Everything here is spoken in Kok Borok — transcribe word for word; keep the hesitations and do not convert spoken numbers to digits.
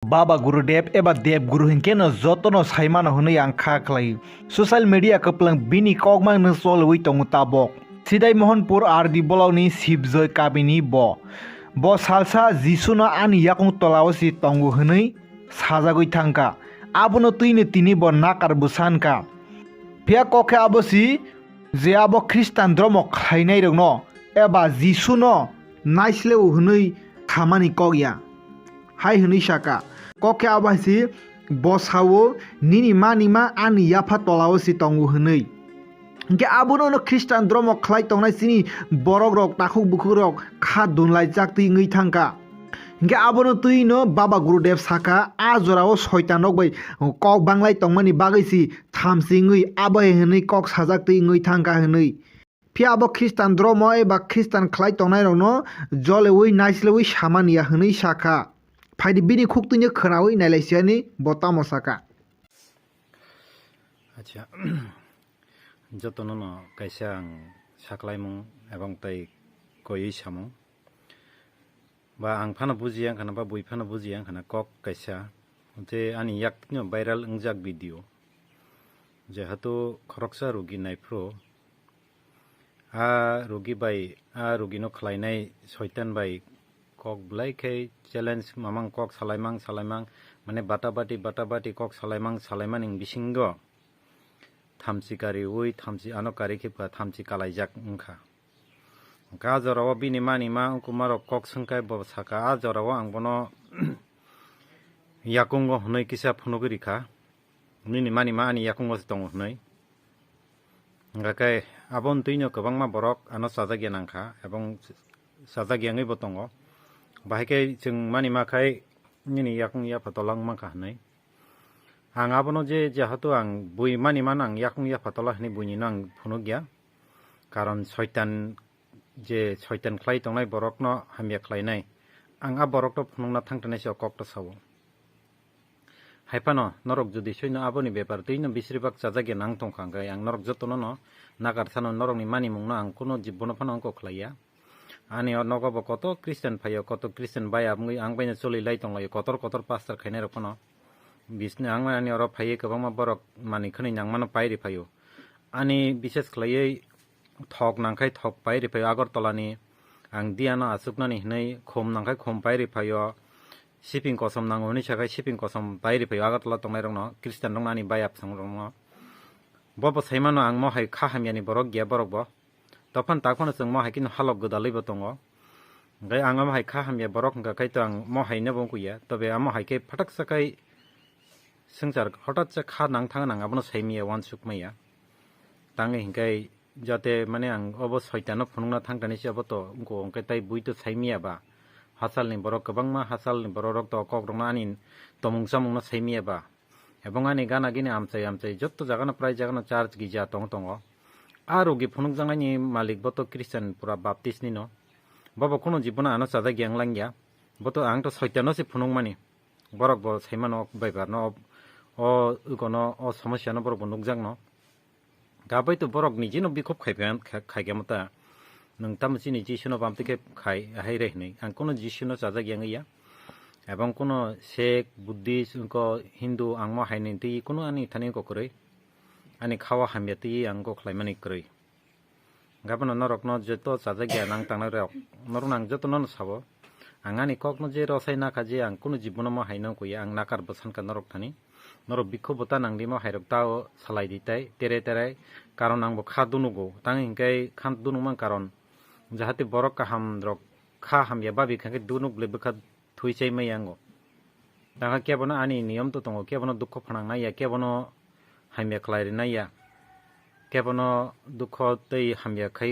Baba Gurudev eba Dev Guru hinkhe no joto no sai mano hwnwi ang kha khlai. Social media kwplwng bini kokmang no choliwi tongo tabok. Sidai Mohanpur R D block ni Sibjoy kabini bo. Bo salsa Jisu no ani yakung tola o si tongo hwnwi sajagwi thangkha. Abono twi no tini bo nakar bwsa wngkha. Phiya kok khe abo si je abo Khristan dromo khlainairokno eba Jisuno naisleo hwnwi khamani kok ya. Hai hwnwi saka, kok khe abo hai si, bo sao, "Nini manima ani yapha tolao se tongo," hwnwi. Hinkhe abono no Khristan dromo khlai tongnai chini borokrok, takhuk bukhukrok kha dunlai chak twi wngwi thangkha. Hinkhe abono twi no Baba Gurudev saka, "A jorao soitan rok bai kok banglai tongmani bagwi si thamchi wngwi abo hai hwnwi kok sajak twi wngwi thangkha," hwnwi. Phiya abo Khristan dromo eba Khristan khlai tongnairokno jolewi naislewwi samani ya hwnwi sakha. Phaidi bini khuk twino khwnawi nailai siyani bo tamo saka. Acha, jotono no kaisa ang saklaimung ebong tei koiwi samung. Ba ang phano bujiya wngkhana, ba bui phano bujiya wngkhana, kok kaisa je ani yak twino viral wngjak video. Jehetu khoroksa rugi naiphuru, a rugi bai, a rugino khlainai soitan bai kok belai khe challenge mamang, kok salaimang salaimang, mane bata bati, bata bati kok salaimang salaimani bisingo thamchi kariwi, thamchi ano kari khe ba thamchi kalaijak wngkha. Hwnkhe a jorao bini manima wngkuma rok kok swngkhe bo saka, a jorao ang bono yakungo hwnwi kisa phunugwi rikha, "Nini manima ani yakungo se tongo," hwnwi. Hwnkhe aboni twino kwbangma borok ano chajak ya nangkha, ebong chajak ya wngwi bo tongo. Bahai khe chwng manima khai nini yakung yapha tola wng mankha hwnwi. Ang abono je, jehetu ang bui mani mano, ang yakung yapha tola hwnwi buinino ang phunukya. Karon soitan, je soitan khlai tongnai borokno hamya khlainai, ang a borokno phunukna thangthanai se o kokto sao. Hai phano norok jodi soino aboni bepar twino bisribak chajak ya nang tongkha, hwnkhe ang norok jotono no nakar sano, norokni manimungno ang kunu jibbono phano ongkho khlaiya. Ani o nogo bo kotor Christian phaio, kotor Christian bai abongwi ang baino choli lai tonglaio, kotor kotor pastor khainai rok phano. Bisni ang ani oro phaiwi kwbangma borok manwi khwnwi nangmano pai riphaio. Ani bises khlaiwi thok nangkhai thok pai riphaio Agartala ni. Ang diano achuknani hinwi khum nangkhai khum pai riphaio. Siping kosom nango hinwi sakhai siping kosom pai riphaio Agartala tongnai rokno, Christian rokno, ani bai apsang rokno. Bo bo saimano ang mo hai kha hamyani borok ya borok bo. Tokphano takphano chwng mo hai kheno halok gwdalwi bo tongo. Hwnkhe ang omo hai kha hamya borok hwnkha khai to ang mo hai no bo wngkhuya. Tobe amo hai khe phatak sa khai swngchar hothat se kha nang thang nang abono sai maya, uansuk maya. Tangwi hwnkhe jate mane ang obo soitano phunukna thang kani se obo to wngkho, hwnkhe tai bui to sai maya ba. Hachalni borok kwbangma, hachalni borok rok to kokrokno ani tomung chamungno sai maya ba. Ebong ani gana gini amchai amchai jotto jagano, prai jagano church gija tong tongo. A rogi phunukjaknaini malik bo to Christian pura Baptist ni no. Bo bo kunu jibono ano chajak yang langya. Bo to ang to soitano se phunukmani. Borok bo saimano o baibar no, o, o, ukono o somosya no borok bo nukjakno. Gabai to borok nijino bikhop khai phan-, kha-, khaikhe mata. Nwng tamo chini Jisuno bamtwi khe khai, hai re hwnwi. Ang kuno Jisuno chajak yang ya. Ebong kuno Sikh, Buddhist, wngko Hindu, ang mo hai ni twi kuno ani thani wngko kwrwi. Ani khawa hamya twi ang wngko khlaimani kwrwi. Gabono norokno joto chajak ya nang tangnai rok. Norokno ang jotono no sabo. Ang ani kokno je rosai nakha je ang kunu jibono mo haino kuya ang nakar bwsankha norok thani. Norok bikhu bwta nangdi mo hairok tao salai di tai tere tere karon ang bo kha dunugo tang hinkhe kha dunukmang karon jahate borok kaham rok kha hamya babi kha khe dunuk le bwkha thui chai mai yango. Tangkha kebono ani niyom to tongo, kebono dukho phanang nai ya, kebono hamya khlai rinai ya, kebono dukho tei hamya khai